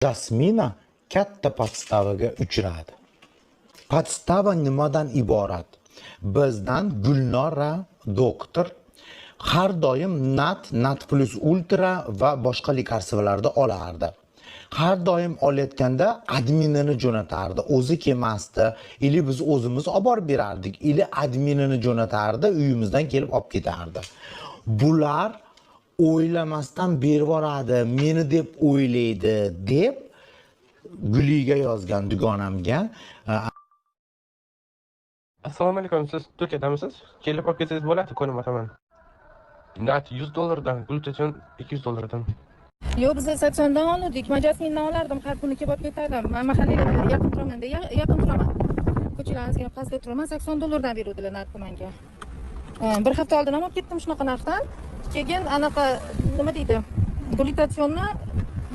Jasmina katta подстава ga uchradi. Подстава nimadan iborat? Bizdan Gulnora doktor har doim NAT, NAT plus Ultra va boshqa лекарство larni olardi. Har doim olayotganda adminini jo'natardi. O'zi kelmasdi, или biz o'zimiz olib borib berardik, или adminini jo'natardi, uyimizdan kelib olib ketardi. Bular o'ylamasdan berib yuboradi, meni deb o'ylaydi deb Guliga yozgan, dugonamga. Assalomu alaykum, siz Turkiyadamisiz? Kelib olib ketsangiz bo'ladi, ko'nib. Nat 100 dollardan, glutation 200 dollardan. Yo'q, biz 80dan oldik. Man Jasmindan olardim, har kuni kelib olib ketardim. Man mahallaga yaqin turaman, yaqin turaman. Ko'chalarimizga pastda turaman, 80 dollardan beruvdilar narxi menga. Bir hafta oldin ham olib ketdim shunaqa narxdan. Keyin anaqa nima deydi? Glutationni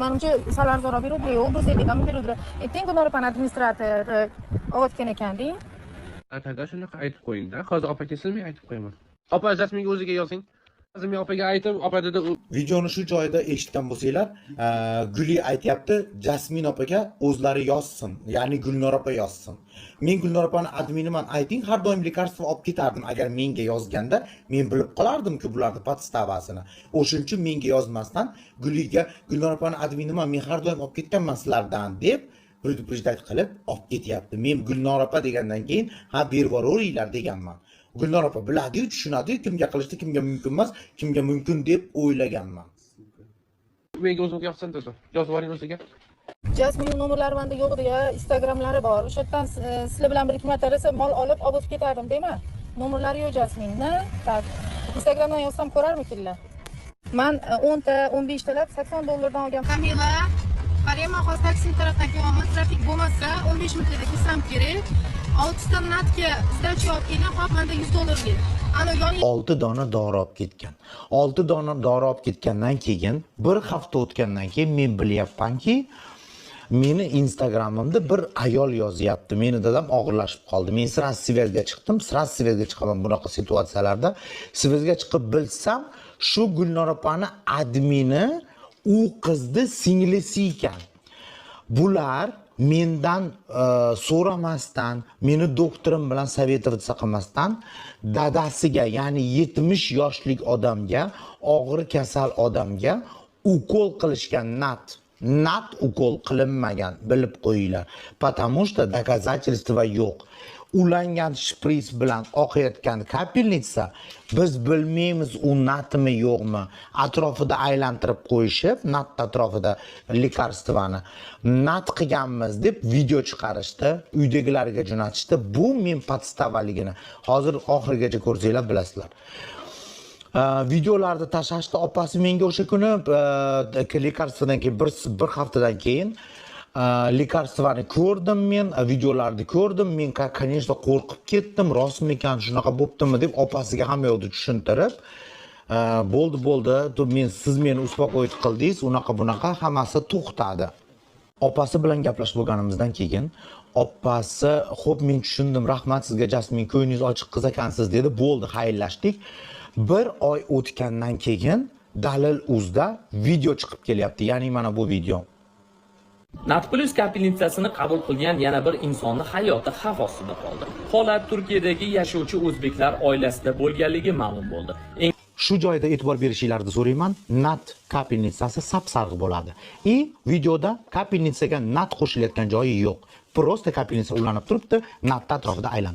manimcha sal arzonroq beruvdilar, yo'q, 150 dan beruvdilar. Ayting, Gulnora opani administratori olayotgan ekan deng. Ataga shunaqa aytib qo'ying-da. Hozir opa kelsin, men aytib qo'yaman. Opa, Jasminga o'ziga yozing. Hozir men opaga aytib, opa dedi, u Videoni shu joyida eshitgan bo'lsanglar, Guli aytyapti, Jasmin opaga o'zlari yozsin, ya'ni Gulnor opa yozsin. Men Gulnor opani adminiman, ayting, har doim лекарство olib ketardim. Agar menga yozganda, men bilib qolardim-ku bularni подстава sini. O'shuning uchun menga yozmasdan Guliga Gulnor opani adminiman, men har doim olib ketganman sizlardan deb предупреждать qilib olib ketyapti. Men Gulnor opa degandan keyin, ha, berib yuboraveringlar deganman. Gulnor opa biladi-yu, tushunadi-yu, kimga qilishdi, kimga mumkin emas, kimga mumkin deb o'ylaganman. Menga o'zimga yozsin dedi. Yozib yuboring o'ziga. Jasmin nomerlari menda yo'q edi ya, Instagramlari bor. O'sha yerdan sizlar bilan bir ikki marta rosa mol olib olib o'tib ketardim, deyman. Nomerlari yo'q Jasminni. Так. Instagramdan yozsam ko'rarmikinlar? Man 10 ta, 15 talab 80 dollardan olgan. Kamila, qarang, man hozir taksi tarafdan kelyapman. Trafik bo'lmasa 15 minutda kelsam kerak. 6 ta natga сдача olib kelgan, hop, menda 100 dollarga. Ana yon 6 dona dori olib ketgan. 6 dona dori olib ketgandan keyin bir hafta o'tgandan keyin men bilyapmanki, meni Instagramimda bir ayol yozyapti. Meni dadam og'irlashib qoldi. Men сразу связь ga chiqdim, сразу связь ga chiqaman bunaqa situatsiyalarda. Связь ga chiqib bilsam, shu Gulnor opani admini u qizni singlisi ekan. Bular mendan so'ramasdan, meni doktorim bilan советоваться qilmasdan dadasiga, ya'ni 70 yoshlik odamga, og'ir kasal odamga ukol qilishgan nat. Nat ukol qilinmagan, bilib qo'yinglar. Потому что доказательства yo'q. Ulangan shpris bilan oqayotgan капельница, biz bilmaymiz u natmi, yo'qmi. Atrofida aylantirib qo'yishib, nat atrofida лекарство ni nat qilganmiz deb video chiqarishdi, uydagilarga jo'natishdi. Bu men подстава ligini hozir oxirigacha ko'rsanglar bilasizlar. Videolarni tashlashdi opasi menga o'sha kuni лекарство dan keyin bir haftadan keyin лекарство ni ko'rdim men, videolarni ko'rdim men, конечно, qo'rqib ketdim, rostmikan, shunaqa bo'ptimi deb opasiga hamma yoqni tushuntirib, bo'ldi, bo'ldi, men siz meni успокоить qildingiz, unaqa bunaqa hammasi to'xtadi. Opasi bilan gaplashib bo'lganimizdan keyin opasi: "Xo'p, men tushundim, rahmat sizga, Jasmin, ko'nglingiz ochiq qiz ekansiz", dedi. Bo'ldi, xayrlashdik. Bir oy o'tgandan keyin Dalil uzda video chiqib kelyapti, ya'ni mana bu video. Nat Plus капельница sini qabul qilgan yana bir insonni hayoti xavf ostida qoldi. Holat Turkiyadagi yashovchi o'zbeklar oilasida bo'lganligi ma'lum bo'ldi. Eng Shu joyda e'tibor berishinglarni so'rayman. Nat капельница si sap sariq bo'ladi и videoda капельница ga nat qo'shilayotgan joyi yo'q, просто капельница ulanib turibdi, natni atrofida aylanib.